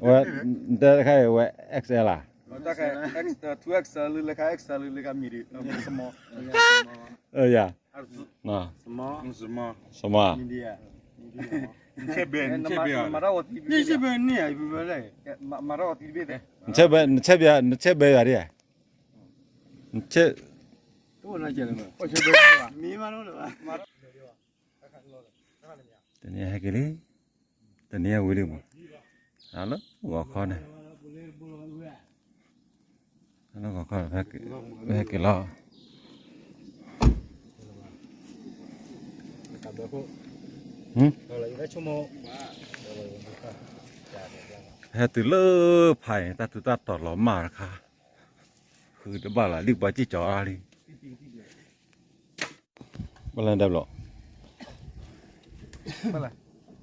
ဝဲ, တဲတခါအံၤဝဲ X L ဧါ, two X L လၢခါ X L လၢခါမံၤဒံး, ယၤ, small, နဆဲးဘဲန့ၣ်, နဆဲးဘဲယၤဒ်ဧါ, နဆဲး, တနံၤဟဲက့ၤလံ, တနံၤဟဲဝံၤလံမး, လၢဂီၤခီန့ၣ်, လၢဂီၤခီန့ၣ်, ဟဲက့ၤလီၤ. ဟဲတုၤလၢဖးအံၤ တၢ်ထူးတၢ်တီၤလီၤမၢ်တခါ, ဃုတဘၣ်လၢ်လံ ပှၤစံၣ်ကၠီၤအါလံ. ပလၢၢ်ဒဲးဘျီ,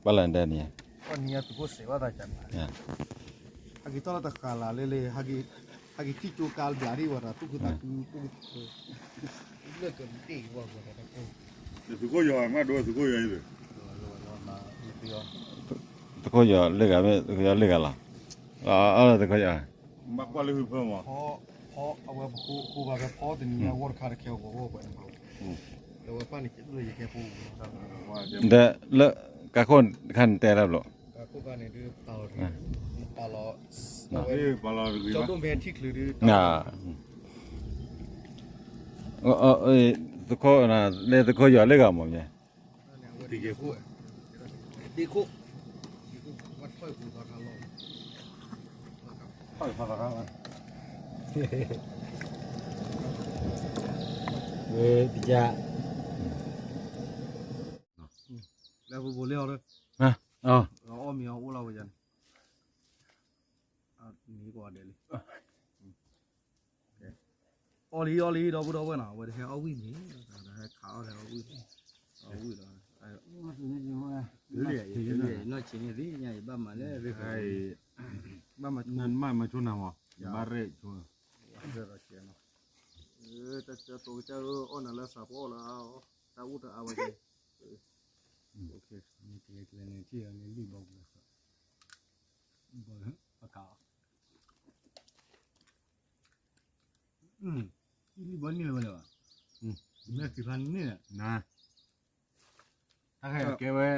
ပလၢၢ်ဒဲးန့ၣ်, ဟဲက့ၤထီၣ်လၢတဃာ်လၢ်လၢ်လၢ်, ဟဲက့ၤထံၣ်ကၠိကါဘျးဒံးဝဲဒီး သူၣ်ခုသးခု, သုးခိၣ်ယီၤမးဒိ သုးခိၣ်ယီၤအံၤ, သုးခိၣ်ယီၤလၢဂၤမ့ၢ် သုးခိၣ်ယီၤလၢဂၤလီၤ, သုးခိၣ်ယီၤ, ဘၣ်ကွၢ်လၢဟုဖၢမး, အဝဲပဃိဘၣ်ဖဲဖီတနံၤအဝီတခါတခဲအဂီၢ်, ဒီးလၢကါခိၣ်တခါန့ၣ်တဲလၢဘျီ, သုးခိၣ်, သုးခိၣ်ယီၤလၢဂၤမး, ဝဲပက လၢပဘိးလၢအီၤ, အီၣ်မ့ၤအီၣ်အိၣ်လီၤဝဲယၤန့ၣ်, န့ၣ်ကိးဂၤဒဲးလံ, အီၣ်လံအီၣ်လံ ဒီပုၢ်ဒီဝဲၢ်နီၤ, အဝဲတဟဲအီၣ်ဝံၣ်မ့ၤ, တဟဲခးအီၣ်တဟဲအီၣ်ဝံၣ်, အီၣ်ဝံၣ်ဒီး, နီၢ်ဆံးန့ၣ်သ့ၣ်ညါ ယဘၣ်မၤလၢ, ဘၣ်မၤ, မၤဆိနၤမး, ယဘၣ်ရဲၣ်ဆိ, တၢ်ကတိၤကစၢ်ဧၢ, အီၣ်နၤလၢစးပအီၣ်လၢအါအီၤ, တၢ်အိၣ်တအါဝဲကဲ, န့ၣ်ထံၣ်န့ၣ်လံဘီပူၤ, ဘီပကးအီၤ လံဘီန့ၢ်လၢၤဝဲလၢၤဘၣ်, မ့ၢ်သံဖးန့ၢ်, တၢ်ခဲကဲဝဲ,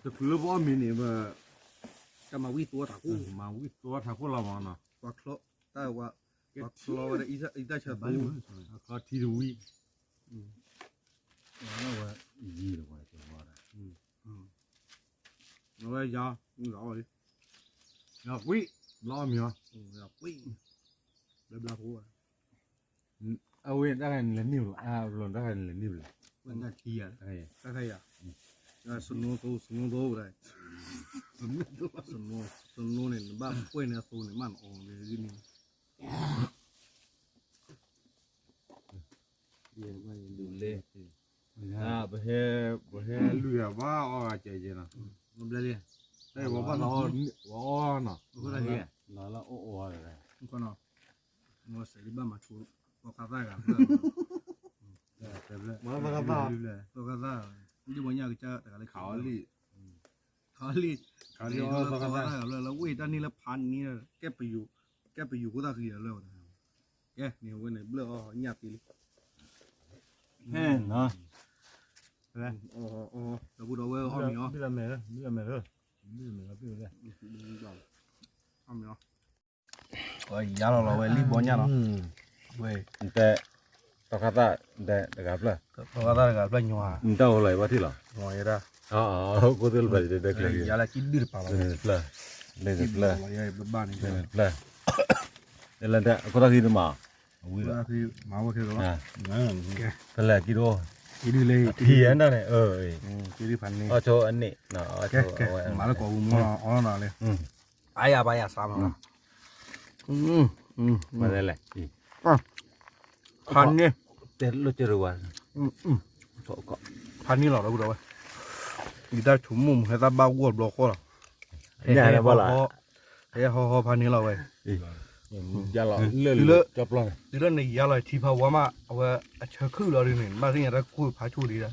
တချုးလၢပအီၣ်မ့ၤန့ၣ်, တၢ်မၤဝံၣ်သိထးခိၣ်, မၤဝံၣ်သိထးခိၣ်လီၤမးနီၤ, ပှၤချီ, တၢ်ဝဲ, ပှၤချီဝဲဒၣ်အံသၣ်ဆၢသိ, ချီထံတဝံၣ်, ဝဲယၤ, ယၤကွံာ်, ဘျီအီၣ်မ့ၤအီၤ, ယၤကွံာ်, ဘျီဘျီဖိ အဝဲတၢ်ဂၤန့ၣ်လဲၤန့ၢ်ဘၣ်, အဘျီတၢ်ဂၤန့ၣ်လဲၤန့ၢ်ဘၣ်လဲၣ်, တၢ်ခါယၤ, စနိသိ စနိသိဝဲဒၣ်, စနိန့ၣ် နဘၣ်ပှဲၢ်န့ၣ်အသိန့ၣ် မ့ၢ်နအီၣ်န့ၣ်, ဒ်လဲၣ်, ပဟဲ, ပဟဲလွံၢ်ဂၤဘၣ်အီၣ်ဂၤကဲကဲနီၤ, ဘျဲၣ်လံ, ပှၤအီၣ်နီၤ, လီၤလၢအိၣ်အိၣ်ဝဲ, မ့ၢ်စဲးဒ်ဘၣ်မၤဆိ, သီခါသၣ်ဂၤဖျၢၣ်, သီခါသၣ်, ဒ်ပှၤညၣ်ကစၢ်တဂၤလၢခးအီၤလံ, ခးအီၤလံ, ခးအီၤလံ, သီခါသၣ်ဂၤဖျၢၣ်လၢဝ့ၢ်တၢ်န့ၢ်လၢဖးန့ၢ်, ကဲပယိၤ, ကဲပယိၤဖိသၣ်ဃံအီၤလၢဝဲ, ကဲန့ၣ်အဝဲန့ၣ်ဘျၢၣ်အီၣ်ညၣ်သ့လံ, ဟဲနီၤ, ဒီပုၢ်ဒီဝဲၢ်အီၣ်မ့ၤအီၤ, ဘၣ်မဲာ်လၢ, ဘၣ်မဲာ်လၢ, ဘၣ်မဲာ်လၢ, အီၣ်မ့ၤအီၤ ယၤလီၤလီၤဝဲလံဘီညၣ်နီၤ, ဝဲ, တဲ, သီခါသၣ်, တဲတဂၤဖျၢၣ်, သီခါသၣ်တဂၤဖျၢၣ်ညီ, နတၢ်အိၣ်လီၤယဘၣ်ထံၣ်လီၤ, ယဒၣ်, ကိၢ်သ့ၣ်လၢပှၤတတဲကျဲ, ယၤလၢကံဒုၣ်တပာ်လီၤ, ဖျၢၣ်, လၢဖျၢၣ်, လၢဖျၢၣ်, လၢအခိၣ်သၣ်ဃံတမး, ဝံၤလီၤ, မၤဝဲခဲလၢာ်, ဖဲလဲၣ်ကံဒိၣ်, ကံဒုၣ်လၢ, ဖံယဲၢ်နၤန့ၣ်, ကံဒုၣ်ဖးန့ၢ်, အီၣ်ဆိအနံၣ်, မၤလၢကိးပူၤမီၢ်လီၤ, အီၣ်နၤလၢ, အါယၤပာ်ယၤစးမး, ဖးန့ၢ်, တဲလိၣ်ကၢၤဝဲ, ဖးန့ၢ်လီၤဒီပုၢ်ဒီဝဲၢ်, ယတၢ်ဆိကမိၣ်မုၢ်ဟဲသၣ်ဘၣ်ဂီၢ်ဘျီဃီလီၤ, ဟဲဟီဟီဖးန့ၢ်လီၤဝဲ, တုၤလၢနယၤလီၤထံဖးဝါမး အဝဲအဆၢခုၣ်လီၤဒ်န့ၣ် ဘၣ်သ့ၣ်ညါတၢ်ခိၣ်ဖးဆိၣ်ဒံးဒၣ်,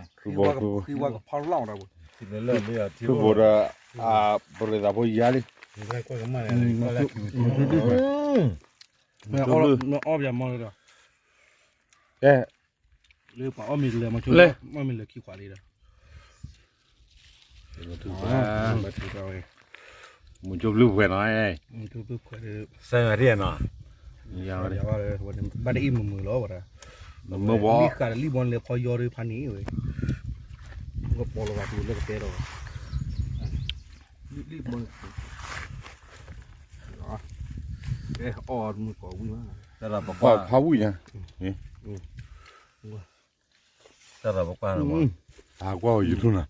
ဃံဝါကဖီလီၤဒီး, ဖုဘိဒီး ပရံသးဖိယါလံ, မ့ၢ်အီၣ်ပၠးမီၢ်လၢဒီး, လၢပှၤအီၣ်မ့ၤကလဲၤမီၢ်ဆိ, အီၣ်မ့ၤလဲၤခံခွးလံဒီး, မုၢ်ကၠိဘျုးဖှဲးနီၤ, စၢၤနီၤ, ဘၣ်တအံၣ်မုာ်မုာ်လီၤဝဲဒၣ်, လံဃာ်ဒီးလံဘီန့ၣ်လဲၤဖီယီၤဒီးဖးန့ၣ်ဝဲ, ကပီၤလီၤဂာ်ပူၤလၢကတဲဒီး, လံဘီန့ၣ်, အီၣ်မုၢ်ကီးဝံၣ်မး, ဖးဝံၣ်ညါ, တၢ်ဒီးပကွၢ်, ဟးကွၢ်ဝဲ YouTube နီၤ,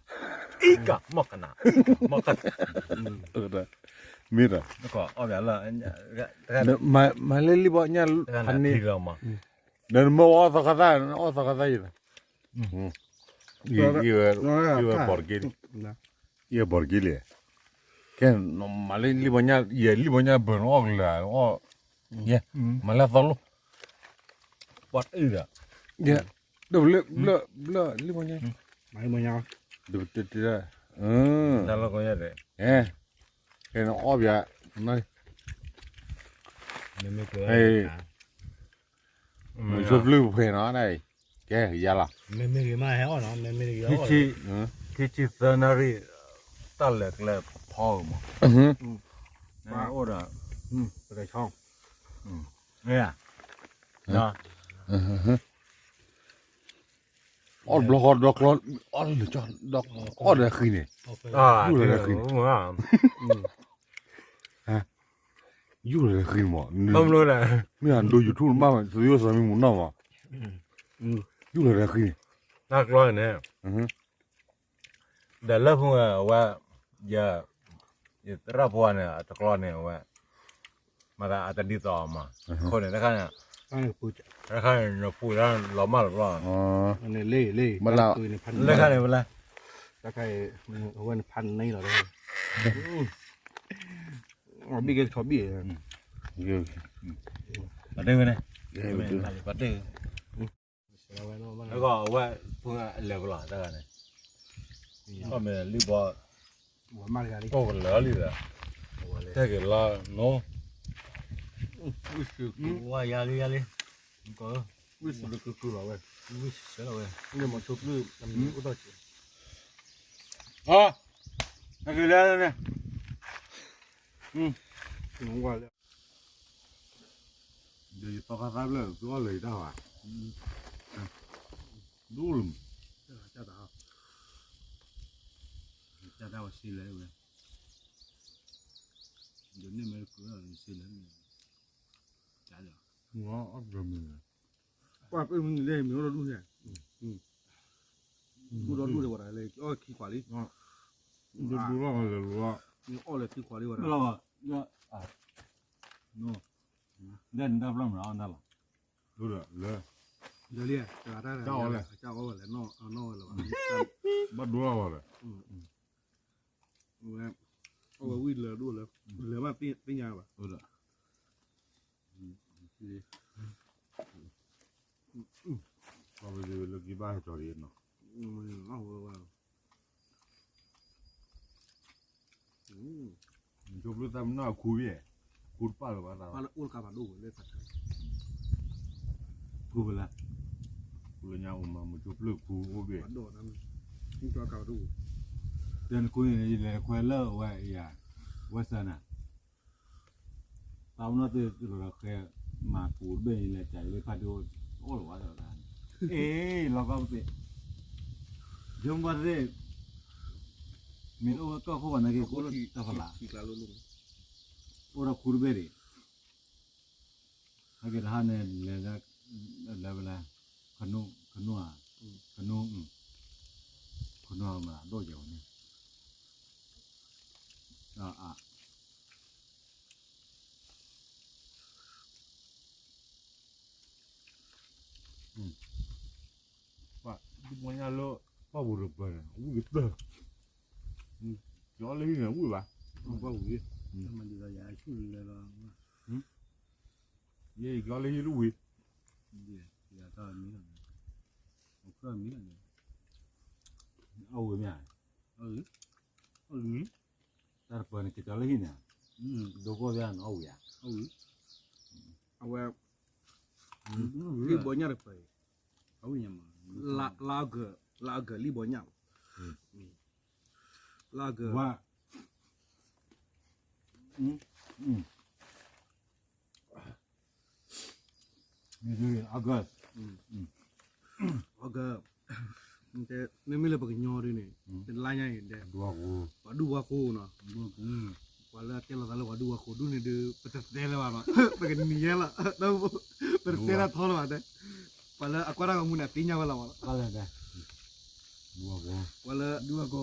အံကမီၢ်ကနၣ်, အံကမီၢ်ကနၣ်, မ့ၢ်ဒီး, မၤလၢလံဘီညါဖးန့ၣ်, ဒီးနမ့ၢ်အီၣ်သီခါသၣ်, အီၣ်သီခါသၣ်ယသး, ယဝဲ, ယဝဲဘီၣ်တက့ၢ်လံ, ယဝဲဘီၣ်တက့ၢ်လံ, ကဲ, မၤလၢလံဘီညါ, ယဲလံဘီညါဘၢၣ်နအီၣ်ကလၢာ်, အီၣ်, ယဲ, မၤလၢအသီလိ, ပှၤအုၣ်ဒီး, ယဲ, ဒ်လၢ, ဘျၢ, ဘျၢလံဘီညါ, မၤလံဘီညါ, ဒ်တ, တၢ်လီၢ်ကီယဲၢ်, ကဲနအီၣ်ပၠး, မ့ၢ်မ့ၢ်ကဲ, မုၢ်ဆိဘျုးဖှဲးနီၤ, ကဲယၤလီၤ, မ့ၢ်မ့ၢ်ဂ့ၤမးဟဲအီၣ်နီၤ, မ့ၢ်မ့ၢ်ဂ့ၤ, ခံဆံသၢနၣ်ရံၣ်, တၢ်လဲၤကျဲဖီဧိၤမး, အိၣ်ဒီး, ပကဆီ, မ့ၢ်ဧါ, အီၣ်တဘျီဃီဒီကျီ, အီၣ်လၢကၠီ, အီၣ်ဒီးဃံန့ၣ်, ဒူၣ်လၢဃံန့ၣ်, ယုၢ်လီၤတၢ်ဃံမး, မ့ၢ်အဒိ YouTube မး သုယိၣ်စီမံမူနီၢ်မး, ယုၢ်လီၤတၢ်ဃံန့ၣ်, တၢ်ကျီန့ၣ်, ဒီးလၢဖုအဝဲ, ယ, ယသရၣ်ဖိန့ၣ် အတကျီန့ၣ်အဝဲ, မၤသးအတဒ်သိးအီၤမး, ခိၣ်န့ၣ် တခါန့ၣ်, တခါန့ၣ်နဖူးတၢ်လီၤမၢ်လီၤဘျီ, လၢခါန့ၣ်ဝဲလဲၣ်, တခါအဝဲန့ၣ်ဖးန့ၢ်လီၤ, ဘံၣ်က့ၤထီၣ်ဘံၣ်, ပှၤတ့ၢ်ဝဲန့ၣ်, ပှၤတ့ၢ်, လၢကီၢ်အဝဲဖုအလဲၤကလီၤတၢ်ဂၤန့ၣ်, ကီၢ်မ့ၢ်လံဘီ, အိၣ်ကလၢာ်လံဒီး, တဲက့ၤလီၤနီၤ, ဝါယါလံယါလံ, ဝံၣ်စူၤလၢကုကုလီၤဝဲ, ဝံၣ်စဲလီၤဝဲ, မ့ၢ်မီၤဆိဖျုၢ်အမံၤအိၣ်ထီၣ်က့ၤ, အက့ၤလၢန့ၣ်, ဝါလၢ ဒီးယသီခါသၢဖျၢၣ် သုအီၣ်လၢာ်ယတၢ်ဘၣ်, ဒိၣ်လၢမး, တၢ်ဝဲဆံလၢဝဲ, ဒ်န့ၣ်မ့ၢ်တကုၤလီၤဆံလၢန့ၣ်, အီၣ်တမံၤ, ပှၤပ့ၢ်မုၢ်နံၤလၢမ့ၢ်အိၣ်ဒီးဒူၣ်န့ၣ်, ဒူၣ်ဒီဒူၣ်ဒံးဝဲဒၣ်လၢအီၣ်ခံခွးလံ, ဒူၣ်ဒူၣ်လီၤလၢလီၤ, အီၣ်လၢခံခွးလံဝဲဒၣ်, လၢနတၢ်ဖျၢၣ်မးအီၣ်နတၢ်လီၤ, လၢ, လၢလံ, တဂၤတၢ်, တၢ်အီၣ်လဲၣ်, တၢ်အီၣ်ဝဲလဲၣ်, အနီၣ်ဝဲလၢၤဘၣ်, ဘၣ်ဒိလီၤဝဲလဲၣ်, ဝဲ, အီၣ်ဝဲဝံၤလၢာ်ဒိၣ်လၢ, လၢာ်ဘၣ်သ့ၣ်ညါဘၣ်, လၢကဘၣ်ဟဲကီၤလံနီၤ, မ့ၢ်ဆိဖျုၢ်သၣ်မုၢ်နီၢ်အခူဘ့ၣ်, ခူတပၣ်လၢၤဘၣ်သး, ခူဖဲလဲၣ်, ခူလၢညါအိၣ်မး မ့ၢ်ဆိဖျုၢ်ခူအိၣ်ဘ့ၣ်, တဲနခူန့ၣ် ယလဲၤခွဲလၢဝဲယၤ, ဝဲစၢနၤ သးပနီၣ်သ့ၣ်တဖၣ်ဃဲ, မၤပူၤတဘ့ၣ်န့ၣ်လဲၤကးလၢဖးဒိၣ်, အိၣ်လီၤဝဲဒီး, အ့ၣ် လီၤကီပသ့ၣ်, ယမ့ၢ်သ့ၣ်, မ့ၢ်တအိၣ်ကီၢ်ခိၣ်ဘၣ်နာ်က့ၤ ကအိၣ်တၢ်ဖးလၢ်, အိၣ်ဒီးခူတဘ့ၣ်ဒံး, ဟဲက့ၤတဟါန့ၣ် လဲၤ, လဲၤဝဲလဲၣ်, ခနူ, ခနူဧါ, ခနူ, ခနူမၤဒိၣ်ကဲၤဝဲန့ၣ်, အ ပှၤဒုးပီညါလၢ, ပှၢ်ပူၤတပၢၢ်န့ၣ် ဝံၣ်ကတၢၢ်, ကၠီလၢဟံၣ်န့ၣ် ဝံၣ်ဘၣ်, ပှၢ်ပူၤ, ယကၠီလၢဟံၣ်တဝံၣ်, အဝံၣ်မ့ၢ်, တၢ်တပၢၢ်န့ၣ် ကၠီလၢဟံၣ်န့ၣ်, ဒိကီၢ်ဘၣ်န့ၣ် အဝံၣ်ဧါ, အဝဲ, လံၣ်ဘီညၣ်တပၢၢ်အံၤ, အဝံၣ်ညါမး, လါအီကူး, လါအီကူးလံၣ်ဘီညၣ်, လါအီကူး, ဝါ, အီကူး, အီကူး, မ့မ့ၢ်လၢပှၤကညီဒ်န့ၣ်, တလါညါအံၤဒဲး, ပှၤဒူၣ်ပှၤဃိနီၤ, ပှၤလၢအတဲလိာ်သးလၢပှၤဒူၣ်ပှၤဃိဒ်န့ၣ်ဒီး ပတတဲလၢၤဘၣ်နီၤ, ပကနံၤညါလီၤ, ပတတဲတၢ်ထီလၢၤဘၣ်ဒဲး, ပှၤလၢအကွၢ်တၢ်ဂီၤမူန့ၣ် အသ့ၣ်ညါဝဲလီၤဘၣ်, ပှၤလၢ, ပှၤဒူၣ်ပှၤ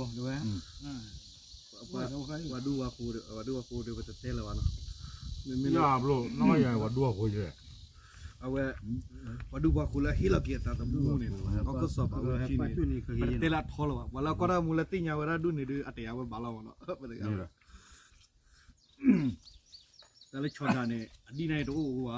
ဃိ, ပှၤဒူၣ်ပှၤဃိဒီး ပတတဲလၢၤဘၣ်နီၤ, မ့မ့ၢ်လၢ, ပှၤဒူၣ်ပှၤဃိလၢဟ့ၣ်လီၤက့ၤအသးသမူန့ၣ်, ကီၢ်ခိၣ်စီၤပၤဝဲက့ၤန့ၣ်, ပတတဲလၢအထီလၢၤဘၣ်, ပှၤလၢအကွၢ်တၢ်ဂီၤမူလၢသ့ၣ်ညါဝဲဒၣ်ဒ်န့ၣ်ဒီး အတဲယၤဝဲဘၣ်လီၤဘၣ်နီၤ, ပတတဲလၢ, တၢ်လၢဆီဒၣ်န့ၣ် အဒ်န့ၣ်တအိၣ်အိၣ်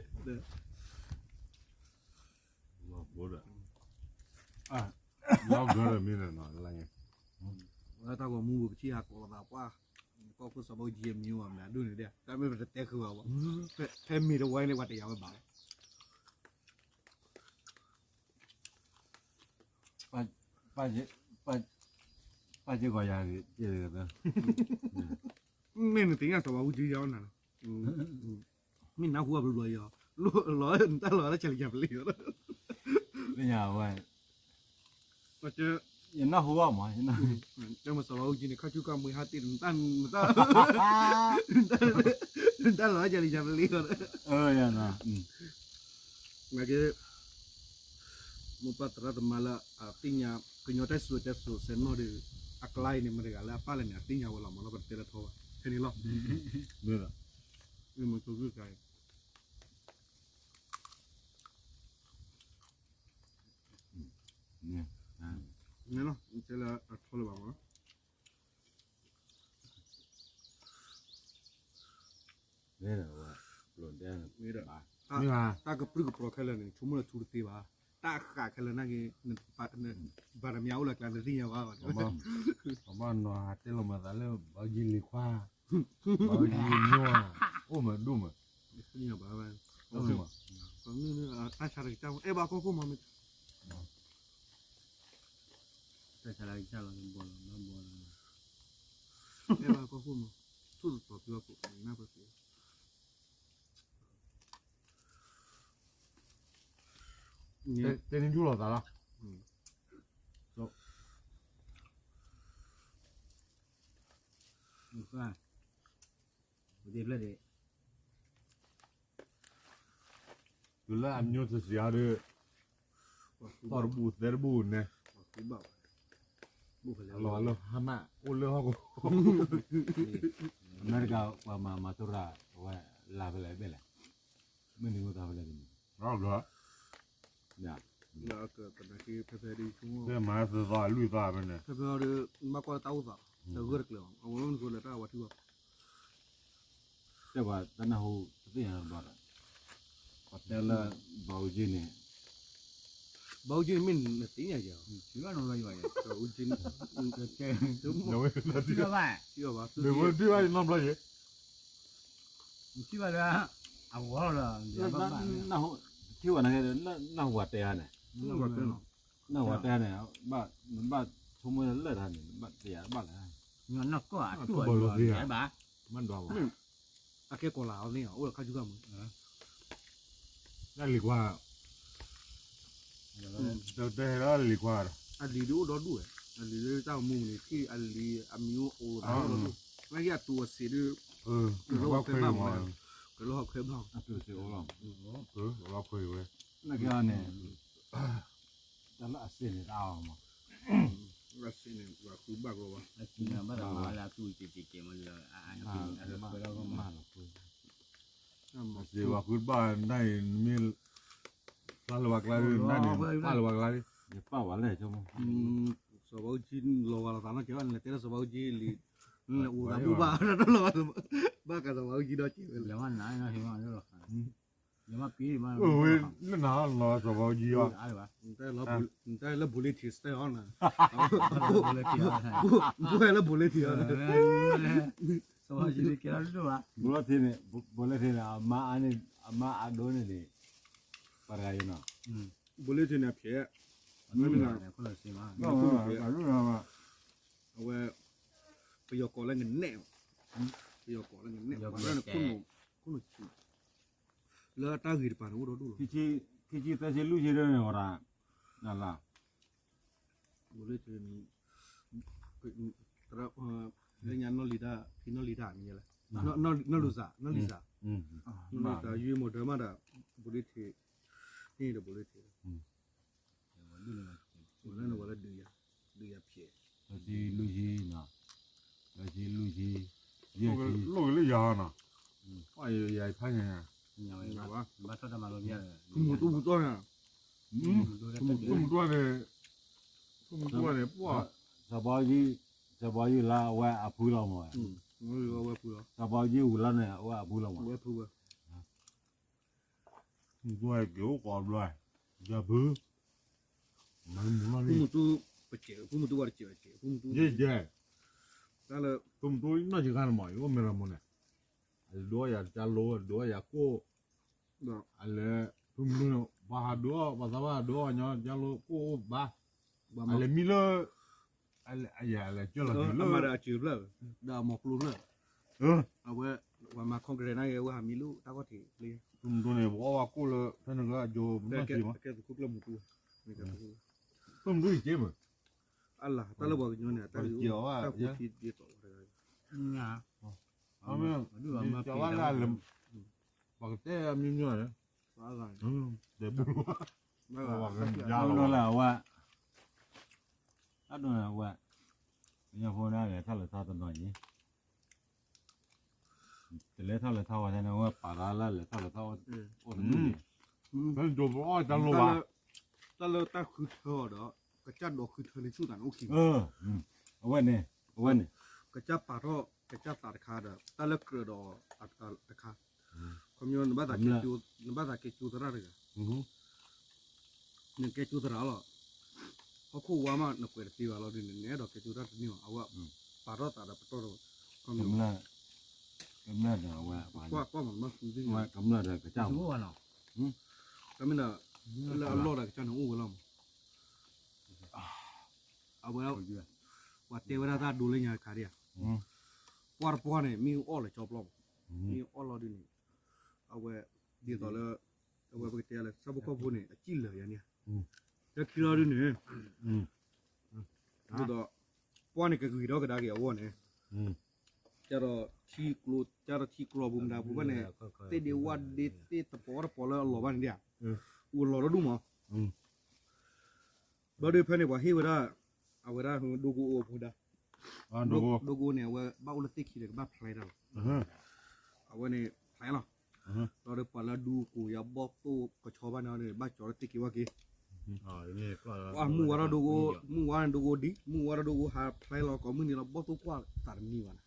ဘၣ် လီၤဂၢၢ်ဒီးမ့ၢ်န့ၣ်နီၤ, လၢတၢ်ဂီၤမူပူၤ ပထံၣ်ဟးကိးလိာ်သးပှၢ်, ကီၢ်ခိၣ်စီၤဘၣ်ကယဲၢ်မံၤဝဲမ့ၢ်အဒိၣ်န့ၣ်ဒဲး, တၢ်မ့ၢ်ပတတဲဃုာ်ဘၣ်ဘၣ်, ဖဲမ့ၢ်တဝဲန့ၣ် ပှၤတယာ်ဝဲဘၣ်လီၤ, ပၢ်စ့ၢ်ကီးယၤ, မ့ၢ်နသ့ၣ်ညါစီၤဘၣ်ဝံၤကယီနၤလီၤ, မ့ၢ်နၢ်ဟူအဘျီဘျီယီ, လီၤနတၢ်လီၤတၢ်ဆဲးလီၤယၤပလံၤယီ, သ့ၣ်ညါဝဲ, ပှၤက ယနၢ်ဟူဘၣ်မး, တၢ်မၤစီၤဘၣ်အူကၠံန့ၣ် ခါဆူကါမွ့ဟါတ့ၢ် နတၢ်လီၤကလံၤယၤပလံၤအီၤ, နာ်က့ မိၢ်ပၢ်သရၣ်သမါလၢအသ့ၣ်ညါ ကညီတၢ်စံၣ်စိၤတဲစိၤစဲးနီၣ်ဒီး အကျါအံၤန့ၣ် မတၤတဂၤလၢအပၢ်လဲၣ်န့ၣ် အသ့ၣ်ညါဝဲလီၤမး လီၤပတဲလၢထီဘၣ် ခဲန့ၣ်လီၤ, မ့ၢ်ဆိကမိၣ်ကါအံၤ န့ၣ်လီၤ တဲလၢအထီလၢၤဘၣ်မး, မ့ၢ်ဒီး တၢ်ကပြုၢ်ကပြီၤခဲလၢာ်န့ၣ် ဆိကမိၣ်လၢထူတသ့ဘၣ်, တၢ်ဃးခဲလၢာ်နာ်က့ ဘၣ်တမံၤအိၣ်လၢကျါ နသ့ၣ်ညါဘၣ်, ပဘၣ်နီၤတဲလီၤမၤသးလၢ ဘၣ်ယံၤလံၤခွါ, ဘၣ်ယံၤမီၢ်, အိၣ်မးဒိၣ်မး, တၢ်ဆါတကစၢ် အဲၣ်ဘၣ်ကီၢ်ခိၣ်မးမ့ၢ် တၢ်ဆါတကစၢ်လီၤ ဘီလီၤ ဘၣ်ဘီလီၤ, အဲၣ်ဘၣ်ကီၢ်ခိၣ်မး, ထိၣ်သတီၤဖုအခိၣ် နၢ်ပၢၢ်ဖု တဲန့ၣ်ဒူၣ်လီၤသးလီၤ, တုၤလၢအမျိုးသစ်စံးအါဒီး သီတဘူၣ်သဲတဘူၣ်န့ၣ် အလီၤလၢဟါမၢ် အိၣ်လၢဟီၣ်ခိၣ် အမဲရကၤ ပှၤမၤမၤသရၣ် အဝဲလၢဖဲလဲၣ်ဘဲလဲၣ်, မ့ၢ်န့ၣ်အိၣ်သးဖဲလဲၣ်န့ၣ်, ဖဲမၤသသီအလွံၢ်သီဖဲန့ၣ်, ဖဲဖဲအီၤဒီး ဘၣ်ကွၢ်လၢတၢ်အိၣ်သး တဂၢၢ်တကျၢၤဘၣ် အဝဲမ့ၢ်နကိးလၢတၢ်ဝၤထံဝၤ တဲပှၤတနၢ်ဟူတသ့ၣ်ညါဘၣ်ဒီး ပှၤတဲလၢ ဘၣ်အူကၠံန့ၣ် ဘၣ်အူကၠံန့ၣ်မ့ၢ်နသ့ၣ်ညါယၤ ဘၣ်အူကၠံ ထံၣ်ဘၣ် ထံၣ်ဘၣ် ထံၣ်ဘၣ် ထံၣ်ဘၣ်လၢ အဂီၢ်လီၤ ထံၣ်ဘၣ်န့ၣ် နၢ်ဟူပှၤတဲဧါန့ၣ် နၢ်ဟူပှၤတဲန့ၣ် နဘၣ်ဆိကမိၣ်လၢတၢ်န့ၣ် နဘၣ်တဲယၤတဘၣ်လဲၣ် ဘၣ် မ့ၢ်အကဲကီၤလၤအီၤသ့ၣ် အိၣ်ဒီးခါဆူကါမုၢ် တၢ်လံၤခွါ တဲလၢလံၤခွါ အလံၤဒုးအိၣ်ဒီဒူၣ်ဝဲ အလံၤလၢတၢ်အိၣ်မူန့ၣ် ထံၣ်အလံၤအမံၤအိၣ်အိၣ်ဒီဒူၣ် နာ်က့အတူၤအစံးဒုး ကလီၢ်ဟီၣ်ခွဲးဘၣ်မး ကလီၢ်ဟီၣ်ခွဲးဘၣ် ကလီၢ်ဟီၣ်ခွဲးဝဲ နာ်က့န့ၣ် တၢ်လၢအစံးန့ၣ်တအါမး အစံးန့ၣ် ပှၤဃုဘၣ်ကီဘၣ် ဘၣ်သးမၤလၢအသူၣ်ကဲးကဲးကဲးမး မၤလီၤကွံာ် စံးပှၤဃုဘၣ်နၤအံၤ နမ့ၢ် ပာ်လၢၤဝဲကျါ နၤန့ၣ် ပာ်လၢၤဝဲကျါ ယပာ်ဝဲလဲၣ် စီၤဘးအူကၠံလီၤဂာ်လီၤသးနီၢ်ကီၢ်ဘၣ် နလဲၤတဲလၢစီၤဘးအူကၠံလံ နလဲၤအိၣ်သးဘူၣ်ဘၣ် ဘၣ်ကစီၤဘးအူကၠံဒီးက့ၤဝဲလၢ လၢနၤလီၤစီၤဘးအူကၠံအီၤ နတဲလၢဘိးလ့ထံးစတဲအီၤနၤ ဘိးလၢဘိးလ့ထံးအီၤ ဘိးလ့ထံးန့ၣ် ဘိးလ့ထံးန့ၣ် အမါအဒိန့ၣ်န့ၣ် ပှၤတဂၤယနီၤ ဘိးလ့ထံးန့ၣ်အဖျဲး အဝဲ ပယီၤကိးလၢကနဲၣ် ပယီၤကိးလၢကနဲၣ် ပှၤတၢ်န့ၣ် ခိၣ်နူာ်ဆံး လၢတၢ်ဂ့ၤတပၤန့ၣ် အိၣ်ဒီဒူၣ်လီၤ ခံဆံသၢဆံလွံၢ်ဆံဒၣ်န့ၣ် ဝဲဒၣ် နလၢ ဘိးလ့ထံး သရၣ် လၢညါနီၢ်လံၤတၢ် ဖံနီၢ်လံၤတၢ်မံၤလဲၣ် နီၢ်လူၤစၢ် နီၢ်လူၤစၢ် နီၢ်လူၤစၢ် ယွံမီၤဒၢမးဒီး ဘိးလ့ထံး န့ၣ်ဒီးဘိးလ့ထံး ဝဲလၢနဝဲလၢဒုးယၤ ဒုးယၤဖျဲး လၢဆံလွံၢ်ဆံ လၢဆံလွံၢ်ဆံ ယဲၢ်ဆံ လိၣ်က့ၤလၢယၤနီၤ ယၤဖးညါ ဖုမူတူၢ်မူတူၢ်န့ၣ် ဖုမူတူၢ်န့ၣ် ဖုမူတူၢ်န့ၣ် ပှၢ် စီၤဘီယုၢ် စီၤဘီယုၢ်လၢအဝဲအဖုလီၤမး စီၤဘီယုၢ်ဝံၤလီၤန့ၣ် အဝဲအဖုလီၤမး ဖုက့ၤအိၣ်ကိးဘျီ ယၤဖု မၤမူနီၢ်လံ ဖုမူတူၢ် ပစဲး ဖုမူတူၢ်ဝဲတစဲး ဖုမူတူၢ် ယဲၢ်ယဲၢ် တၢ်လၢ ဖုမူတူၢ်နီၢ်ဆံးခါန့ၣ်မး ယအိၣ်မဲာ်လီၤမးန့ၣ် အဒိယၤကၢလိ အဒိယၤကိၣ် အလဲၤ ဖုမူတူၢ်န့ၣ် ပှၤဟးဒိ ပှၤသးပှၢ်ဟးဒိညီ ကၢလိကိၣ်အိၣ်ဘၣ် အလဲၤမံလၢ အလဲၤကၢလီၤလၢ ဒီးအမီၤကျိဖျၢၣ် အဝဲ ပှၤမၤ congress နာ်က့ အဝဲဟးမံလၢတၢ်ခီၣ်ထံးလံ ဖုမူတူၢ်န့ၣ် ပအီၣ်ဝဲကိၣ်လၢ ဖဲန့ၣ်ကၢအကၠိ ပနီၢ်ဆံးမး ဖုမူတူၢ်ယက့မး အလၢ် တၢ်လၢပှၤကညီန့ၣ် တၢ်ဃုထံဒ်သိးဝဲတဂၤ, ပှၤကတဲမ့ၢ်မ့ၢ်န့ၣ်, ပှၤကတဲမ့ၢ်မ့ၢ်န့ၣ်, ပှၤကယါလီၤလၢအဝဲ, တၢ်ဒိၣ်န့ၣ်အဝဲ, ပညီဖိဒၣ်လဲၤထီၣ်လဲၤထီတနီၤအံၤ တလဲၤထီၣ်လဲၤထီဝဲန့ၣ် အဝဲပာ်လၢလဲၤထီၣ်လဲၤထီအိၣ်တဒူၣ်န့ၣ်, ဖဲဒိးပအီၣ်တၢ်လိၣ်ဘၣ်, တၢ်လၢတၢ်ဃုထၢအီၤဒီး ကစၢ်ဒိးဃုထၢလံဆူၣ်သးန့ၣ်အိၣ်ခံ, အဝဲန့ၣ်, အဝဲန့ၣ်, ကစၢ်ပာ်ထီၣ် ကစၢ်သးတခါဒီး တၢ်လၢကြၢးဒီးအတခါ, ခီပညီ နဘၣ်သးကဲကၠိသရၣ်တဂၤ နကဲကၠိသရၣ်လီၤ, ဟီၣ်ခိၣ်ဝါမး နကွဲးတသ့ဘၣ်လီၤဒ်န့ၣ် နအဲၣ်ဒိးကဲကၠိတၢ်တန့ၢ်ဘၣ် အဝဲပာ်ထီၣ်သးဒီးပတီၢ်ဒီး, ကမျၢၢ်ဒီးအဝဲ, ကွၢ်မး ကမျၢၢ်ဒီးကစၢ်, တမ့ၢ်ဒီး, လၢအလီၢ်ဒီးကစၢ်န့ၣ်အိၣ်ဝဲလီၤမး, အဝဲ, ပှၤတဲဝဲဒၣ်တၢ်ဒိလၢညါတခါဒ်ဧါ, ပှၢ်တပှၢ်န့ၣ် မ့ၢ်အီၣ်လၢကၠီပျီမး, မ့ၢ်အီၣ်လီၤဒ်န့ၣ်, အဝဲ, ဒ်သိးလၢ, အဝဲပကတဲလၢ ဆၣ်ဖိကီၢ်ဖိန့ၣ် အစံၣ်လၢာ်ယၤန့ၣ်, လၢခံလီၤဒ်န့ၣ်, ဒ်သိး, ပှၢ်န့ၣ်ကဂ့ၤထီၣ်ကဒါက့ၤအဂီၢ်န့ၣ်, ကဒီးထံကျိ, ကဒီးထံကျိပူၤမတၤပူၤဘၣ်န့ၣ်, သ့ၣ်ဒ့ဝၣ်ဒ့သ့ၣ်တပီၤတပီၤလၢအလီၤဘၣ်န့ၣ်ဒ်ဧါ, အိၣ်လီၤဒီဒူၣ်မး ဘျီဒုးဖဲန့ၣ် ပှၤဟ့ၣ်ဝဲဒၣ်, အဝဲဒၣ်ဒိကိအိၣ်အပူၤဒါ, ဒိကိန့ၣ် အဝဲဘၣ်အိၣ်လၢသ့ၣ်ခံဒီးကဘၣ်ဖျဲတၢ်လီၤ, အဝဲန့ၣ်ဖျဲလီၤ, ဘျီဒီးပှၤလၢဒူကိယၤဘီၣ်သိၣ်ကဆီဘၣ်န့ၣ် ဘၣ်ကၠီလၢသ့ၣ်ခံဝၣ်က့ၤ, မုၢ်ဝါထီၣ်ဒိကိ, မုၢ်ဝါန့ၣ်ဒိကိဒံး, မုၢ်ဝါထီၣ်ဒိကိဟးဖျဲလီၤကိးမုၢ်နံၤလီၤ ဘီၣ်သိၣ်ကွၢ်သးတမံၤဘၣ်န့ၣ်,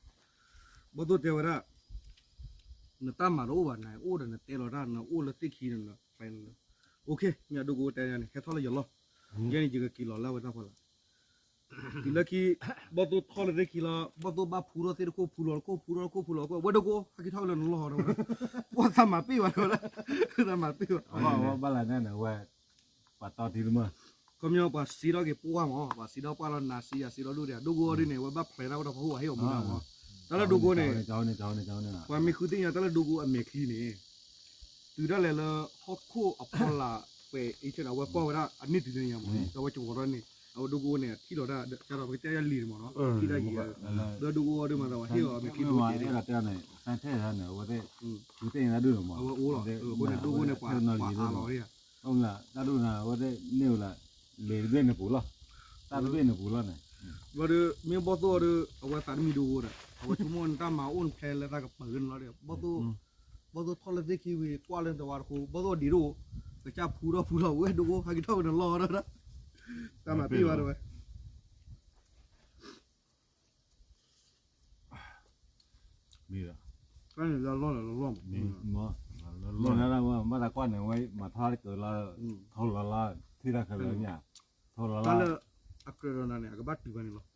ဘီၣ်သိၣ်တဲဝဲဒၣ် နတၢ်မၤတအိၣ်ဘၣ် နအိၣ်ဒီးနတဲလီၤတၢ် နအိၣ်လၢသ့ၣ်ခံန့ၣ် နဖျဲလီၤ, အိၣ်ခ့ မ့ၢ်ဒိကိတဲန့ၣ် ဟဲထီၣ်လၢယလီၢ်, ယဲန့ၣ်ယကက့ၤလီၤလၢအဝဲတၢ်ဖီလာ်, တုၤလၢခံ, ဘီၣ်သိၣ်ထီၣ်လၢသ့ၣ်ခံလီၤ ဘီၣ်သိၣ်ဘၣ်ဖူထီၣ်သ့ၣ်တခိၣ်ဖူလီၤတခိၣ်ဖူထီၣ်တခိၣ်ဖူလီၤတခိၣ် ဝဲဒိကိ ဟဲက့ၤထီၣ်ဝဲလၢနလီၢ်ဒီးဝဲ, ပှၢ်သးမၤပ့ၢ်ဘၣ်တဲဝဲဒၣ်, သးမၤပ့ၢ်ဘၣ်, ဘၣ်လၢန့ၣ်ဝဲ, ပှၤတီထံတမၢ ခီပညီပှၤစံးထီၣ်က့ၤပှၢ်မး ပှၤစံးထီၣ်ပှၢ်လီၤနၤစံးယၤစံးထီၣ်ဒိၣ်ဒံး ဒိကိအီၤဒ်န့ၣ် အဝဲဘၣ်ဖျဲးတၢ်ဝဲဒီးပှၤဟိၣ်ပှၤဟ့ၣ်အီၤမူဒါမး, တၢ်လၢဒိကိန့ၣ်, ပှၤမ့ၢ်ဃုသ့ၣ်ညါတၢ်လၢဒိကိအမဲာ်ချံန့ၣ်, တုၤဒၣ်လဲာ်လၢ ဟီၣ်ခိၣ်အဖီလာ် ပှဲၤအ့ၣ်ဆၢဒီး အဝဲကွၢ်ဝဲဒၣ်အန့ၢ်တုၤလၢညါမး ဒီးအဝဲကဝီၤထီၣ်န့ၣ် အဝဲဒိကိန့ၣ် ထံၣ်လီၤတၢ်ဒီး ကဒီးပကတဲယၤလံာ်န့ၣ်မးနီၤ ထံၣ်တၢ်ယံၤ, ဒီးဒိကိအီၤဒ်မးသးဝဲဟ့ၣ်အီၤအမဲာ်ချံဒိၣ်ကဲးဒံး, ဒီးဒိကိန့ၣ် ပှၤအါလီၤအီၤ, အဃိန့ၣ် ဒိကိန့ၣ် ပှၤအါလီၤအီၤ, တၢ်ဒိၣ်န့ၣ် အဝဲသ့ၣ်န့ၢ်ဝဲလၢ လံာ်တဘ့ၣ်န့ၣ်ပူၤလီၤ, တၢ်တဘ့ၣ်န့ၣ်ပူၤလီၤန့ၣ်, ဘျီဒီး မ့ၢ်ဘီၣ်သိၣ်အီၤဒီး အဝဲသးတမံၤဒိကိဒီး အဝဲဆိကမိၣ်နတၢ်မၤအိၣ်နဖျဲးလၢသးကပၢၤက့ၤန့ၣ်လီၤဒီး ဘီၣ်သိၣ်ထီၣ်လၢသ့ၣ်ခံဝံၤ ကွၢ်လၢနတဝၤတဃိ ဘီၣ်သိၣ်ဒံးဒိၣ်, ကစၢ်ဖူထီၣ်ဖူလီၤဝဲဒိကိ ဟဲက့ၤထီၣ်ဝဲနလီၢ်ဒီး တၢ်မၤပ့ၢ်ဘၣ်တဲဝဲ မ့ၢ်ဒီး, တၢ်န့ၣ်လၢလီၢ်လၢလီၢ်မး, လီၢ်လၢလီၢ်မး, ဘၣ်သးကွၢ်န့ၣ် ဝဲမၤထါတကၢၤလီၤ, ထီလီၤလီၤ, ထံၣ်တၢ်ခဲလၢာ်မ့ၢ်ဧါ, ထီလီၤလီၤ, တၢ်လၢအကြၢးဒီးနၤန့ၣ် အကဘၣ်တုၤဘၣ်န့ၣ်လီၤ,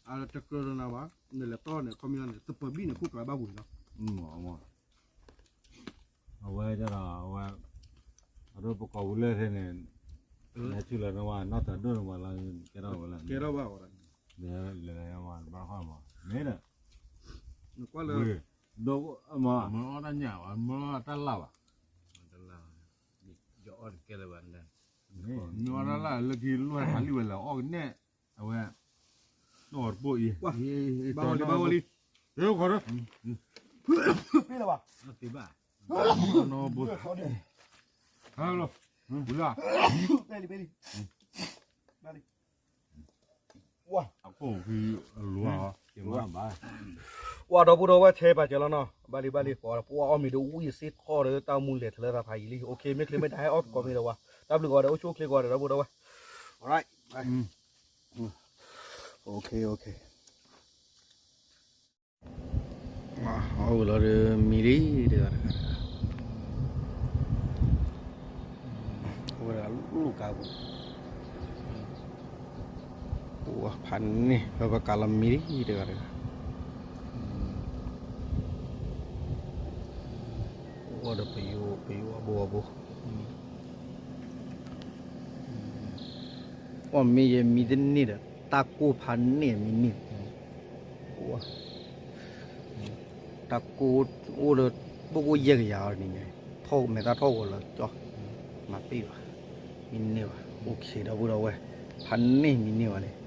အတကြၢးဒီးနၤဘၣ်, နလဲၤတီၢ်န့ၣ် ခီပညီန့ၣ် သပၢၤဘံၣ်န့ၣ် ခိၣ်ကျါဘၣ်ပူၤန့ၣ်လီၤ. အဝဲဒီး အဝဲ အဒိပကိးဝံၤလၢထဲန့ၣ်, လဲၤဆူလၢနဝဲ နီၢ်တၢ်ဒိၣ်န့ၣ်ဝဲလီၤ, ကဲထီၣ်ဝဲလၢ, ကဲထီၣ်ဘၣ်ဝဲ, လဲၤလဲၤဝဲဘၣ်ဃီမး, မ့ၢ်ဒီး, နကွၢ်လၢ, ဒိၣ်မး, မ့ၢ်အီၣ်တၢ်ညၣ်ဝဲ မ့ၢ်အီၣ်တၢ်လၢ်ဘၣ်, ယအီၣ်တကဲလၢၤဘၣ်, မ့ၢ်အီၣ်တၢ်လၢ်လၢခံလီၢ်ဟဲဖးလံဝဲလၢအီၣ်ကနဲၣ်, အဝဲ နီၢ်တပိၢ်အံၤ, ဘၣ်ဝဲလံ ဘၣ်ဝဲလံ, တဲခီဒီး, ပ့ၢ်လၢၤဘၣ်, နီၢ်တပိၢ်, ဟဲလီၤ, ဝံၤလၢ, ပ့ၢ်လံ ပ့ၢ်လံ, ဘၣ်လံ, ဝါ, အကိၣ်ဖံအလိၤ, ဝါဒီပုၢ်ဒီဝဲၢ်ထဲပာ်စၢၤလီၤနီၤ, ဘၣ်လံဘၣ်လံ, ပှၤအီၣ်မ့ၤဒိၣ်ဝံၣ်စ့ၢ်ကီးဒီးတၢ်အိၣ်မူလဲၤထီၣ်လၢသးဖးယံာ်လံ, အိၣ်ခ့ မ့ၢ်ချ့မ့ၢ်တၢ်ဟဲအီၣ်သကိးမ့ၤဒီးဝဲ, တၢ်ဘျုးဂီၤဒီးအိၣ်ဆူၣ်အိၣ်ချ့ကိးဂၤဒီးဒီပုၢ်ဒီဝဲၢ်, အိၣ်ခ့ အိၣ်ခ့ အီၣ်ဝံၤလီၤဒီးမံလံတဂၤတဂၤ, အဝဲဒၣ်လူၢ်ကါပူၤ, အိၣ်ဖးန့ၣ် ပပကးလီၤမံလံတဂၤတဂၤ, အိၣ်ဒီးပယိၤ ပယိၤအဘိအဘိ, အီၣ်မ့ၢ်ယဲမံတန့ၢ်ဒီး တၢ်ကိၢ်ဖးန့ၣ်မံန့ၢ် တၢ်ကိၢ်အိၣ်လၢ ဘိၣ်ကိၣ်ယဲၢ်ကယၤအီၤန့ၣ်, ထီၣ်မဲာ်တၢ်ထီၣ်ဂီၤလၢကၠီ, မၤပ့ၢ်ဘၣ်, မံန့ၢ်ဘၣ်, အိၣ်ခ့ဒီပုၢ်ဒီဝဲၢ်, ဖးန့ၣ်မံန့ၢ်ဘၣ်န့ၣ်,